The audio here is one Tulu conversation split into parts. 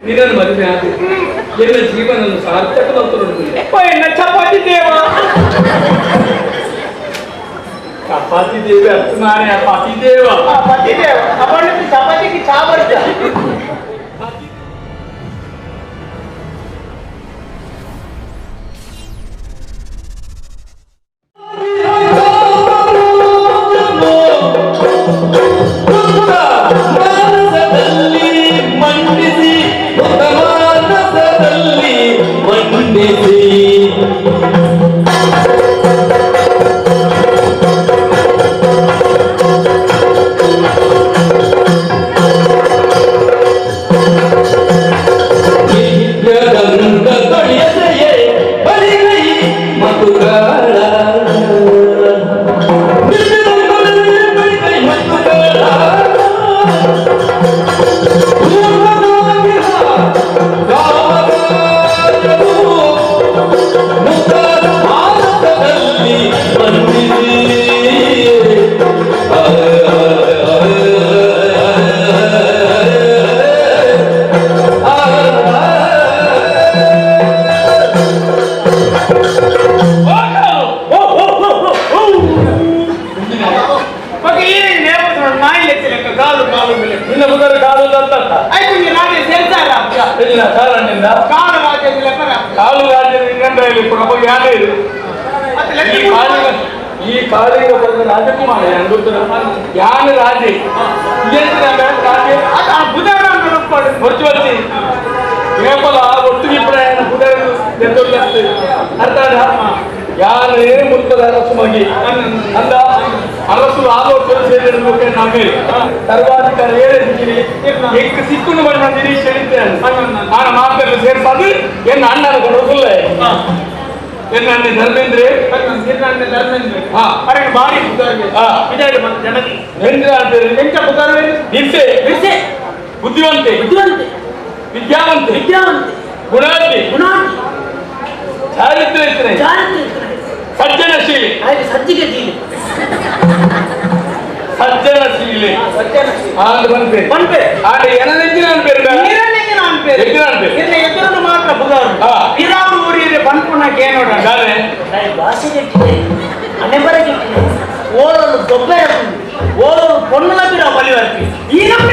ನಿನ್ನನ್ನು ಮದುವೆ ಆದ ಎನ್ನ ಜೀವನ ಸಾರ್ಥಕ ಬಂತು. ಚಪಾತಿ ದೇವ ಚಪಾತಿ ದೇವಿ ಅರ್ಥ ಮಾರೆ ಪತಿ ದೇವ ಪತಿ ದೇವ ಅಪ್ಪಣ್ಣ ಚಪಾತಿಗೆ ಚಾ ಬರ್ತ. ಈ ಕಾಳಿಗೆ ಬಂದ ರಾಜಕುಮಾರ ಯಾನು ರಾಜೆ ಹೊರಚು ಕೇವಲ ಒಟ್ಟು ಪ್ರಯಾಣ ಅರ್ಥ ಯಾರೇ ಮುಲ್ಪದ ಅರಸು ಮಗಿ ಅಂದ ಅರಸು ಆದೋಟರು ಸೇರಿಡಬೇಕು ನಮ್ಮೇ ಸರ್ವಾಧಿಕಾರಿ ಏರಿದ್ದೀನಿ ಎಕ್ಕ ಸಿಕ್ಕುಂಡು ಬಂದ ನಿರೀಕ್ಷೆ ನಾನು ಮಾತನ್ನು ಸೇರ್ಸಾದು ಎನ್ನ ಅಣ್ಣನ ಕೊಡೋದಿಲ್ಲ. ಎನ್ನ ಅಣ್ಣ ಧರ್ಮೇಂದ್ರ ಬಾರಿ ಬುದ್ಧಿವಂತೆ ವಿದ್ಯಾವಂತೆ ವಿದ್ಯಾವಂತೆ ಗುಣಾಂತಿ ಗುಣಾಂತಿ ಚಾರಿತ್ರ್ಯ ಸಜ್ಜನಶೀಲಿ ಸಜ್ಜಿಗೆ ಸಜ್ಜನಶೀಲಿ ಆಂದ್ ಬಂತೆ ಬಂತೆ ಆಂಡ ಎನನೆಂಜಿನ ಅನ್ಪೇರು ನೀರನೆಂಜಿನ ಅನ್ಪೇರು ಎದ್ದಿನ ಅನ್ಪೇರು ಇನ್ನ ಎದುರನ್ನು ಮಾತ್ರ ಬುಗಾರು ಇರಾವರು ಊರಿರೆ ಬನ್ಪುನ ಕೇನೋಡ ಗಾನೆ ನಾನು ಭಾಷೆ ಕೆಟ್ಟಿದೆ ಅನೆಬರ ಕೆಟ್ಟಿದೆ ಓಲಲು ದೊಬ್ಬೆರ ಓಲಲು ಪೊನ್ನಲ ಬಿರ ಬಲಿವರ್ಪಿ ಈ ನಮ್ಮ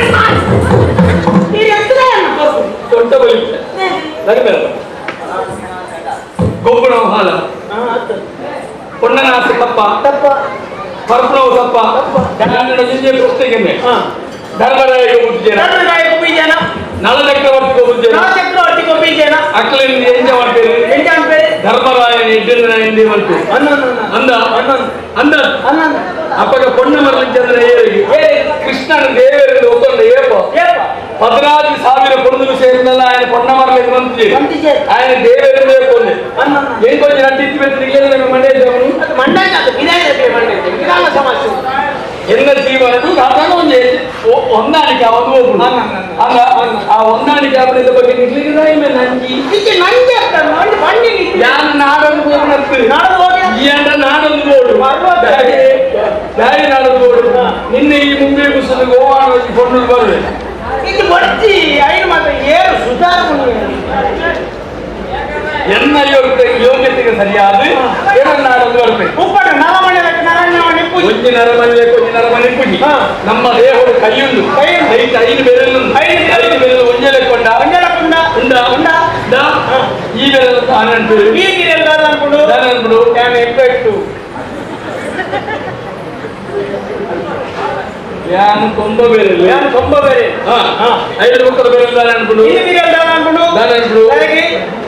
ಈ ಎತ್ತರ ದೊಡ್ಡ ಬಲಿ ಲಗಬೇಡ ಗೊಬ್ಬರ ಹಾಲ ಪೊನ್ನನ ಆಸೆ ತಪ್ಪ ತಪ್ಪ ಪರ್ಪಣವು ತಪ್ಪ ಕನ್ನಡ ಜಿಂಜೆ ಪ್ರಶ್ನೆಗೆ ಧರ್ಮರಾಯಗೆ ಬುದ್ಧಿಜನ ಧರ್ಮರಾಯಗೆ ಬುದ್ಧಿಜನ ನಳ ಚಕ್ರವರ್ತಿಗೆ ಬುದ್ಧಿಜನ ನಳ ಚಕ್ರವರ್ತಿಗೆ ಬುದ್ಧಿಜನ ಅಕ್ಲಿನ ಎಂಜ ಮಾಡ್ತೇವೆ ಎಂಜ ಅನ್ಪೇರೆ ಧರ್ಮರಾಯನ ಎಡ್ಡಿನ ಎಂದಿ ಮಂತು ಅಂದ ಅಂದ ಅಪ್ಪಗ ಪೊಣ್ಣ ಮರಳಿಂಚಂದ್ರ ಏರಿಗೆ ಕೃಷ್ಣನ ದೇವರಿಂದ ಒತ್ತೊಂಡ ಏಪ 14,000 ಪೊಣ್ಣು ಸೇರಿದಲ್ಲ ఆయన పొన్న మరలేదు మంచి ఆయన ದೇವರಿಂದ పొన్ను ఏం కొంచెం నట్టు ఇచ్చి పెట్టి మండేద్దాము ಮಂಡೆ ಸಮಸ್ಯೆ ಎನ್ನ ಜೀವನದು ಸಾಧಾರಣ ಒಂದು ಹೊಂದಾಣಿಕೆ ಒಂದು ಹೋಗುದು ಅಲ್ಲ ಆ ಹೊಂದಾಣಿಕೆ ಅವನಿಂದ ಬಗ್ಗೆ ನಿಗ್ಲಿಗೆ ನಂಜಿ ನಂಜಿ ಯಾನ್ ನಾಡೊಂದು ಹೋಗಿ ಈ ಅಂಡ ನಾಡೊಂದು ಬೋಡು ದಾರಿ ನಾಡೊಂದು ಬೋಡು ನಿನ್ನೆ ಈ ಮುಂಬೈ ಮುಸಲು ಗೋವಾಣ ಕೊಂಡು ಬರುವೆ ಇದು ಬಡ್ತಿ ಐನು ಮಾತ್ರ ಏನು ಸುಧಾರ ಎನ್ನ ಯೋಗ್ಯತೆಗೆ ಸರಿಯಾದ ನಾಡೊಂದು ಬರ್ಬೇಕು ಉಪ್ಪಟ್ಟು ನರಮಣೆ ನರಮಣೆ ಪೂಜೆ ಒಂಜಿ ನರಮನೆ ಕೊಂಜಿ ನರಮಣೆ ಪೂಜೆ ನಮ್ಮ ದೇಹದ ಕೈಯುಂಡು ಐದು ಐದು ಬೆರಳು ಐದು ಬೆರಳು ಒಂಜೆ ಲೆಕ್ಕೊಂಡ ಒಂಜೆ ಉಂಡ ಉಂಡ ಈ ಬೆರಳು ತಾನಂಟು ಈ ಬೆರಳು ಅನ್ಕೊಂಡು ಅನ್ಕೊಂಡು ನಾನು ಎಪ್ಪೆಟ್ಟು ಯಾನು ಕೊಂಬ ಬೆರಳು ಯಾನು ಕೊಂಬ ಬೆರಳು ಐದು ಮಕ್ಕಳ ಬೆರಳು ದಾನ ಅನ್ಕೊಂಡು ಈ ಬೆರಳು ದಾನ ಅನ್ಕೊಂಡು ದಾನ ಅನ್ಕೊಂಡು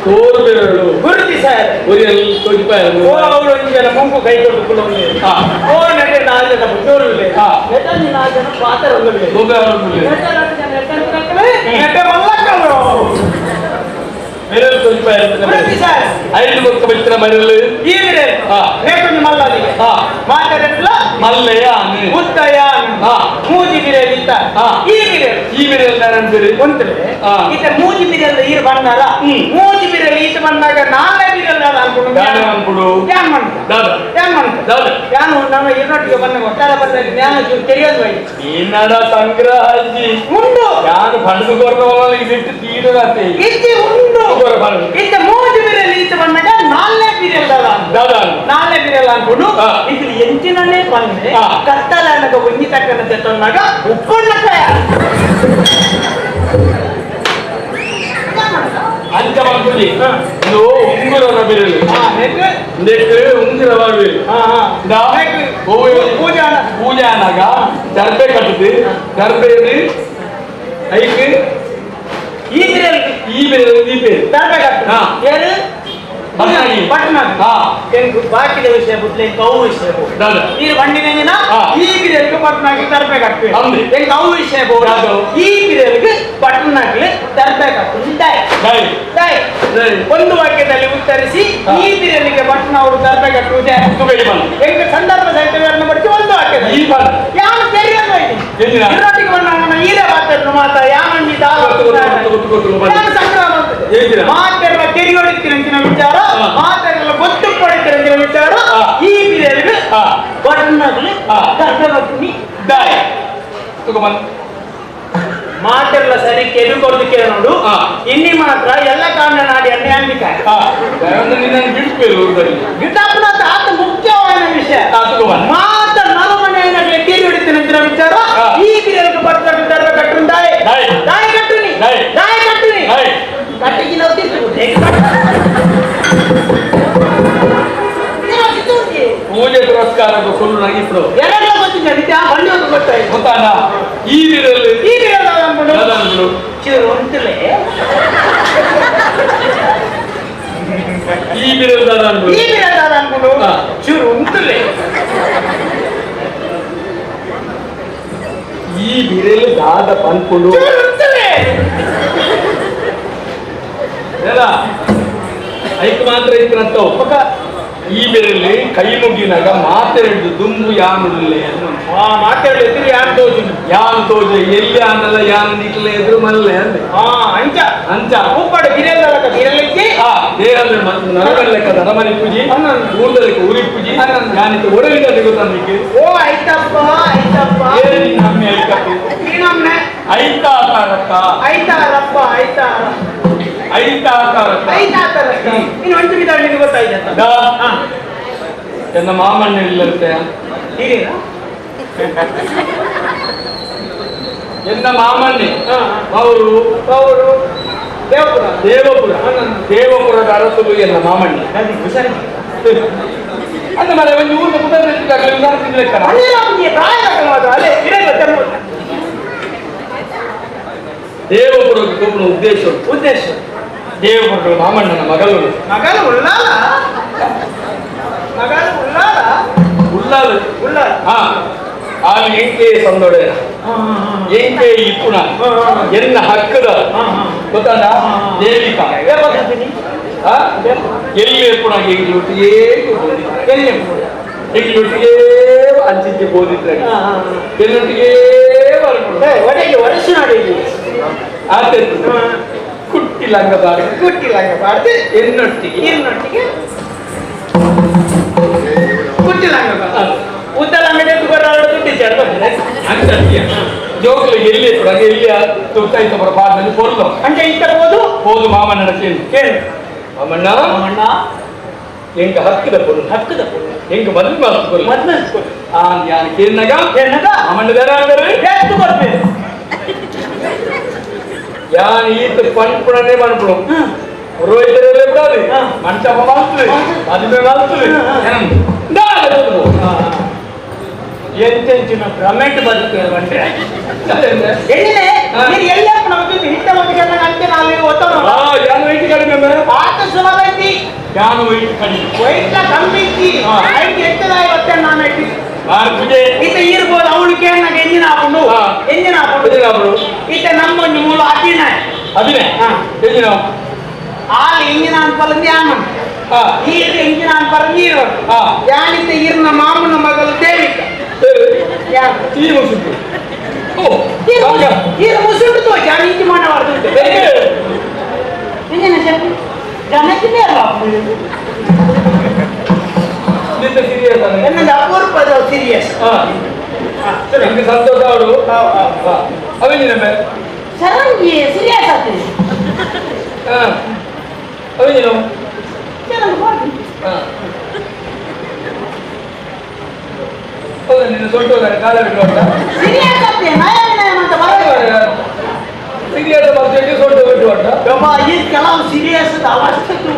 ತೋರು ಬೆರಳು ಗುರುತಿ ಸರ್ ಒರಿಯಲ್ಲಿ ತೊಜಿಪಾಯರು ಓ ಅವರು ಒಂಜನ ಮುಂಕು ಕೈ ಕೊಟ್ಟು ಓ ನೆಟ್ಟೆ ನಾಲ್ಕು ಜನ ಬುಟ್ಟೋರು ನೆಟ್ಟಂಜಿ ನಾಲ್ಕು ಜನ ಪಾತ್ರ ನೆಟ್ಟೆ ಮಲ್ಲಕ್ಕಳು ಬೆರಳು ತೊಜಿಪಾಯರು ಗುರುತಿ ಸರ್ ಐದು ಮಕ್ಕ ಬೆಚ್ಚಿನ ಬೆರಳು ಈ ಬೆರಳು ನೇಕೊಂಜಿ ಮಲ್ಲದಿಗೆ ಮಾತಾಡಲ್ಲ ಮಲ್ಲೆಯ ಉತ್ತಯ ಮೂಜಿ ಬಿರಲ್ ಇತ್ತ ಈ ಬಿರಲ್ ಈ ಬಿರಲ್ ದಾನಂತೀರಿ ಒಂತಲೆ ಇತ್ತ ಮೂಜಿ ಬಿರಲ್ ಈರು ಬಂದಾರ ಮೂಜಿ ಬಿರಲ್ ಈತ ಬಂದಾಗ ನಾಲ್ನೇ ಬಿರಲ್ ದಾದ ಅನ್ಕೊಂಡು ದಾನ ಅನ್ಕೊಡು ಯಾನ್ ಮಾಡ್ತ ದಾದ ಯಾನ್ ಮಾಡ್ತ ದಾದ ಯಾನು ನಮ್ಮ ಇರ್ನೊಟ್ಟಿಗೆ ಬಂದಾಗ ಒಟ್ಟಾರ ಬಂದಾಗ ಜ್ಞಾನ ಚೂರು ತೆರೆಯೋದು ಬೈ ನಿನ್ನಡ ಸಂಗ್ರಹ ಅಜ್ಜಿ ಉಂಡು ಯಾನು ಪಂಡು ಕೊರ್ನವಲ್ಲ ಇದಿಟ್ಟು ತೀರದಾತೆ ಇತ್ತಿ ಉಂಡು ಕೊರ ಪಂಡು ಇತ್ತ ಮೂಜಿ ಬಿರಲ್ ಈತ ಬಂದಾಗ ನಾಲ್ನೇ ಬಿರಲ್ ದಾದ ದಾದ ನಾಲ್ನೇ ಬಿರಲ್ ಅನ್ಕೊಂಡು ಇದು ಎಂಚಿನಲ್ಲೇ ಬಂದ್ರೆ ಕತ್ತಲನ್ನಗ ಒಂಜಿ ತಕ್ಕನಂತೆ ತೊನ್ನಾಗ ಉಪ್ಪಣ್ಣಕಾಯ ಅಂಚ ಮಲ್ಪುಜಿ ಇದು ಉಂಗುರದ ಬಿರಲು ನೆಕ್ ಉಂಗುರ ಬಾರ್ಬೇರು ಪೂಜೆ ಪೂಜೆ ಆನಾಗ ದರ್ಬೆ ಕಟ್ಟುದು ದರ್ಬೆ ಐಕ್ ಈ ಬಿರಲ್ ಈ ಬಿರಲ್ ದೀಪೆ ದರ್ಬೆ ಕಟ್ಟು ಏಳು ಬಟ್ಟನಾಗಿ ಬಟ್ಟನಾಗಿ ಎಂಕು ಬಾಕಿದ ವಿಷಯ ಬುದ್ಲೆ ಕೌ ವಿಷಯ ನೀರು ಬಂಡಿನ ಈ ಬಿರಲ್ಗೆ ಬಟ್ಟನಾಗಿ ದರ್ಬೆ ಕಟ್ಟು ಎಂಕ್ ಅವು ವಿಷಯ ಬೋದು ಈ ಬಿರಲ್ಗೆ ಬಟ್ಟನಾಗ್ಲಿ ದರ್ಬೆ ಕಟ್ಟು ದಾಯ್ ದಾಯ್ ಒಂದು ವಾಕ್ಯದಲ್ಲಿ ಉತ್ತರಿಸಿ ಈ ಬಿರಲಿಗೆ ಬಟ್ಟನ ಅವರು ದರ್ಬೆ ಕಟ್ಟುವುದೇ ಎಂಕ್ ಸಂದರ್ಭ ಸಹಿತ ಪಡಿಸಿ ಒಂದು ವಾಕ್ಯದಲ್ಲಿ ಯಾರು ತೆರೆಯೋದು ಇರೋಟಿಗೆ ಬಂದ ಈರೇ ಮಾತಾಡ್ರು ಮಾತಾ ಯಾಮಂಡಿ ಸಂಗ್ರಹ ಮಾತೆಲ್ಲ ತೆರೆಯೊಡಿತ್ತಿರಂಚಿನ ವಿಚಾರ ಮಾತೆಲ್ಲ ಗೊತ್ತು ಪಡೆತಿರಂಚಿನ ವಿಚಾರ ಈ ಬಿರಲಿಗೆ ಬಟ್ಟನಾಗ್ಲಿ ದರ್ಬೆ ಕಟ್ಟುನಿ ದಾಯ್ ತಗೊಂಬಂದು ಮಾತೆಲ್ಲ ಸರಿ ಕೆವಿ ಕೊಡೋದಕ್ಕೆ ನೋಡು ಇನ್ನಿ ಮಾತ್ರ ಎಲ್ಲ ಕಾರಣ ನಾಡಿ ಅನ್ಯ ಅಂಬಿಕಾಯ ಗಿಟಾಪನ ಆತ ಮುಖ್ಯವಾದ ವಿಷಯ ಮಾತ ನರಮನೆಯಲ್ಲಿ ಕೇರಿ ಹೊಡಿತೀನಿ ವಿಚಾರ ಈ ಬಿರಲ್ಗೆ ಬರ್ತಾರೆ ದರ್ಬೆ ಕಟ್ಟುನ್ ದಾಯ ದಾಯ ಕಟ್ಟುನಿ ದಾಯ ಕಟ್ಟುನಿ ಕಟ್ಟಿಗೆ ನಾವು ಪೂಜೆ ಪುರಸ್ಕಾರ ಕೊಲ್ಲು ಇಪ್ಪಡು ಎರಡಲ್ಲ ಗೊತ್ತಿಲ್ಲ ನಿತ್ಯ ಬಂಡಿ ಒಂದು ಗೊತ್ತಾಯ್ತು ಗೊತ್ತಾನ ಈ ಬಿರಲ್ ಈ ಬಿರಲ್ ಅನ್ಕೊಂಡು ಚಿರು ಅಂತಲೇ ಈ ಬಿರಲ್ ದಾದ ಅನ್ಕೊಂಡು ಈ ಬಿರಲ್ ದಾದ ಅನ್ಕೊಂಡು ಚಿರು ಅಂತಲೇ ಈ ಬಿರಲ್ ದಾದ ಅನ್ಕೊಂಡು ಚಿರು ಅಂತಲೇ ಐಕ್ ಮಾತ್ರ ಇತ್ತು ಈ ಬೆರಲ್ಲಿ ಕೈ ಮುಗಿನಾಗ ಮಾತೆರಡು ದುಂಬು ಯಾನುಳ್ಳೆ ಮಾತೆರಡು ಎದುರು ಯಾನ್ ತೋಜು ಯಾನ್ ತೋಜು ಎಲ್ಲಿ ಆನಲ್ಲ ಯಾನ್ ನಿಕ್ಲೆ ಎದುರು ಮಲ್ಲೆ ಅಂದೆ ಅಂಚ ಅಂಚ ಉಪ್ಪಡು ಬಿರಲ್ಲಕ ಬಿರಲಿಕ್ಕಿ ದೇಹದ ನರಗಲ್ಲಕ ನರಮನೆ ಪೂಜಿ ಊರ್ದಲಕ ಊರಿ ಪೂಜಿ ಯಾನಿತ ಒಡವಿದ ಗೊತ್ತನ್ನಿಕ್ಕೆ ಓ ಐತಪ್ಪ ಐತಪ್ಪ ನಮ್ಮೆ ಐತಪ್ಪ ನಮ್ಮನೆ ಐತಾತಾರಕ್ಕ ಐತಾರಪ್ಪ ಐತಾರ ಐತಾತಾರಕ್ಕ ಐತಾತಾರಕ್ಕ ನೀನು ಒಂಟು ಬಿದ್ದಾಳೆ ಗೊತ್ತಾಯ್ತ ಎನ್ನ ಮಾಮಣ್ಣ ಇಲ್ಲಂತೆ ಎನ್ನ ಮಾಮಣ್ಣೆ ಅವರು ಅವರು ದೇವಪುರ ದೇವಪುರ ದೇವಪುರದ ಅರಸರು ಎನ್ನ ಮಾಮಣ್ಣೆ ಅಂದ ಮನೆ ಒಂದು ಊರಿನ ಪುಟ ದೇವಪುರಕ್ಕೆ ಹೋಗುವ ಉದ್ದೇಶ ಉದ್ದೇಶ ದೇವಪುರದ ಮಾಮಣ್ಣನ ಮಗಳು ಮಗಳು ಉಳ್ಳಾಲ ಮಗಳು ಉಳ್ಳಾಲ ಉಳ್ಳಾಲ ಉಳ್ಳಾಲ ಹಾ ಆమె ಎಂಕೆ ಸಂದೊಡೆ ಎಂಕೆ ಇಪ್ಪುಣ ಎನ್ನ ಹಕ್ಕದ ಗೊತ್ತಾದ ದೇವಿಕಾ ಎಲ್ಲಿ ಎಪ್ಪುಣ ಎಂಗ್ಲೊಟ್ಟಿಗೆ ಎಲ್ಲಿ ಎಂಗ್ಲೊಟ್ಟಿಗೆ ಅಂಚಿಂಚಿ ಬೋದಿದ್ರೆ ಎಲ್ಲೊಟ್ಟಿಗೆ ಒಡೆಗೆ ವರ್ಷ ನೋಡಿ ಆತ ಕುಟ್ಟಿ ಲಂಗ ಬಾರ್ದು ಕುಟ್ಟಿ ಲಂಗ ಬಾರ್ದು ಎನ್ನೊಟ್ಟಿಗೆ ಎನ್ನೊಟ್ಟಿಗೆ ಕುಟ್ಟಿ ಲಂಗ ಬಾರ್ದು ಉದ್ದ ಲಂಗ ಬರೋರು ದುಡ್ಡು ಅಂತ ಜೋಕುಲು ಎಲ್ಲಿ ಎಲ್ಲಿ ತುರ್ತಾಯ್ತ ಬರೋ ಪಾದದಲ್ಲಿ ಪೊರ್ಲು ಅಂಚೆ ಇತ್ತ ಹೋದು ಹೋದು ಮಾಮಣ್ಣನ ಕೇಳಿ ಕೇಳಿ ಮಾಮಣ್ಣ ಮಾಮಣ್ಣ ಎಂಗ ಹಕ್ಕದ ಪೊರ್ಲು ಹಕ್ಕದ ಪೊರ್ಲು ಎಂಗ ಮದ್ವೆ ಮಾಡ್ಕೊಲ್ಲ ಮದ್ವೆ ಆ ಯಾರು ಕೇಳಿನಾಗ ಕೇಳಿನಾಗ ಮಾಮಣ್ಣ ಬೇರೆ ಆಡ್ತಾರೆ ಎಷ್ಟು ಬರ್ಬೇಕು ಯಾನ್ ಈತ ಪಣ್ಪುಣನೇ ಮನ್ಪುಣು ರೋಹಿತರಲ್ಲೇ ಬಿಡಾದು ಮಂಟಪ ಮಾಡ್ತದೆ ಮದುವೆ ಮಾಡ್ತದೆ ಎಂತೆಂಚಿನ ಭ್ರಮೆಟ್ ಬದುಕು ಬಂದ್ರೆ ಎಣ್ಣೆ ನೀರು ಎಲ್ಲಪ್ಪ ನಮಗೆ ಹಿಟ್ಟ ಬದುಕನ್ನ ಅಂತೆ ನಾವು ಒತ್ತಡ ಯಾನು ವೈಟ್ ಕಡಿಮೆ ಆತ ಸುಲಭ ಐತಿ ಯಾನು ವೈಟ್ ಕಡಿಮೆ ವೈಟ್ಲ ಕಮ್ಮಿ ಐತಿ ಐತಿ ಎತ್ತದ ಐವತ್ತೆ ನಾನು ಐತಿ ಪೂಜೆ ಈತ ಇರ್ಬೋದು ಅವಳು ಕೇಳಿನಾಗ ಎಂಜಿನ ಹಾಕೊಂಡು ಎಂಜಿನ ಹಾಕೊಂಡು ಈತ ನಮ್ಮ ಒಂದು ಮೂಲ ಅಭಿನಯ ಅಭಿನಯ ಎಂಜಿನ ಆಲ್ ಎಂಜಿನ ಅನ್ಪಲಂದು ಯಾನ ಈರ್ ಎಂಜಿನ ಅನ್ಪಲ ನೀರು ಯಾನಿತ ಈರ್ನ ಮಾಮನ ಮಗಳು ದೇವಿಕ ಯಾರು ಈ ಮುಸುಂಟು ಓ ಈ ಮುಸುಂಟು ತೋಚ ನೀತಿ ಮಾಡಬಾರ್ದು. ಜನಕ್ಕೆ ನಿನ್ನ ಸೀರಿಯಸ್ ಎನ್ನದ ಅಪೂರ್ವದ ಸೀರಿಯಸ್. ನಿಮಗೆ ಸಂತೋಷ ಅವಳು ಅವಿಂಜಿನ ಶರಂಗಿ ಸೀರಿಯಸ್ ಆಗ್ತದೆ. ಅವಿಂಜಿನ ಹೌದಾ ನಿನ್ನ ಸೊಂಟು ಹೋದಾರೆ ಕಾಲ ಬಿಟ್ಟು ಅಂತ ಸೀರಿಯಸ್ ಆಗ್ತದೆ ನಯ ವಿನಯ ಅಂತ ಬರೋದು. ಸೀರಿಯಸ್ ಬರ್ತೀವಿ ಸೊಂಟು ಬಿಟ್ಟು ಅಂತ. ಈ ಕೆಲವು ಸೀರಿಯಸ್ ಅವಶ್ಯಕತೆ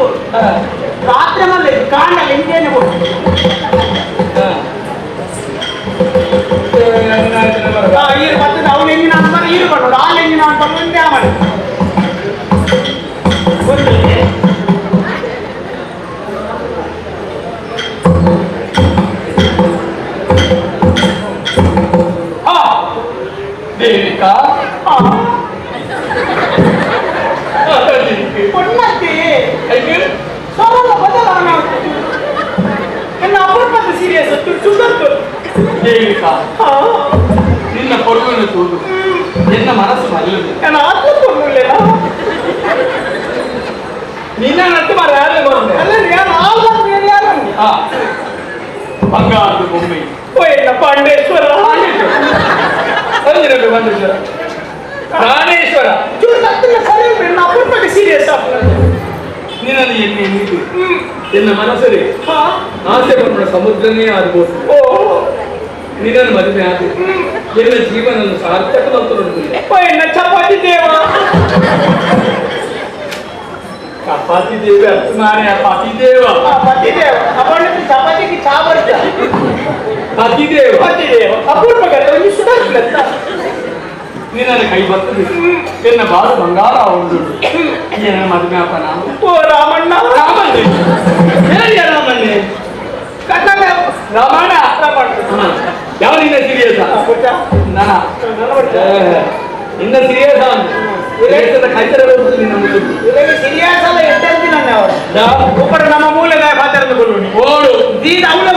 ರಾತ್ರಿ ಮೇಲೆ ಕಾಂಡಲ್ಲಿ ಹಿಂಗೇನೆ ಮತ್ತೆ ಅವನು ಎಂಜಿನ ಅಂತಾರೆ ಈರು ಬಣ್ಣೋಡು ಆಲ್ ಎಂಜಿನ ಅಂತಾರೆ ಒಂದೇ ಮಾಡಿ. ದೇವಿಕಾ பொண்ணாத்தி சோழ ಬದಲಾವಣೆ ಎನ್ನ ಅಪರೂಪದ ಸೀರಿಯಸ್ ಸುಂದರ್. ದೇವಿಕಾ ನಿನ್ನ ಕೊಡುವನ್ನು ತೋದು ಎನ್ನ ಮನಸ್ಸು ಮರಳಿದೆ. ನನ್ನ ಆತ್ಮ ಕೊಡಲಿಲ್ಲ. ನಿನ್ನ ನಟ್ಟು ಮಾರ ಯಾರೇ ಬಂದೆ ಅಲ್ಲ ಯಾರು ಯಾರು ಬಂಗಾರದ ಬೊಮ್ಮೆ. ಓ ಎನ್ನ ಪಾಂಡೇಶ್ವರ. ಪಾಂಡೇಶ್ವರ ಪ್ರಾಣೇಶ್ವರ ಚೂರು ತತ್ತಿನ ಸರಿ ಎನ್ನ ಅಪರೂಪದ ಸೀರಿಯಸ್. ನಿನ್ನನ್ನು ಎನ್ನಿ ಎನ್ನಿತು ಎನ್ನ ಮನಸ್ಸಲ್ಲಿ ಆಸೆ ಬಂದ ಸಮುದ್ರನೇ ಆಗ್ಬೋದು. ಓ ನಿನ್ನನ್ನು ಮದುವೆ ಆದ ಎನ್ನ ಜೀವನ ಸಾರ್ಥಕ ಎನ್ನ ಚಪಾತಿ ದೇವ. ಚಪಾತಿ ದೇವಿ ಅರ್ಥ ಪತಿ ದೇವ. ಪತಿ ದೇವ ಅಪರ್ಣ ಚಪಾತಿಗೆ ಚಾ ಬರ್ತ ಪತಿ ದೇವ ಪತಿ ದೇವ ಅಪೂರ್ವ ಒಂದು ಸುಧಾರಿಸ್ಲತ್ತ. ನಿನ್ನನ್ನು ಕೈ ಬರ್ತದೆ ಎನ್ನ ಬಾಳು ಬಂಗಾರ ಉಂಟು ಏನ ಮದುವೆ ಆಪನ. ಓ ರಾಮಣ್ಣ. ರಾಮಣ್ಣೆ ಹೇಳಿ ರಾಮಣ್ಣೆ ಕನ್ನಡ ರಾಮಣ್ಣ ರಾಮಣ್ಣ ಯಾವ ನಿನ್ನ ಸೀರಿಯಸ್ ನನ್ನ ನಿನ್ನ ಸೀರಿಯಸ್ ಕೈತರ ನಿನ್ನ ಇದಕ್ಕೆ ಸೀರಿಯಸ್ ಅಲ್ಲ ಎಟ್ಟಂತಿ ನನ್ನ ಅವರು ಒಬ್ಬರು ನಮ್ಮ ಮೂಲದ ಪಾತ್ರದ ಕೊಲ್ಲುನಿ ಓಡು ದೀದ ಅವಳ.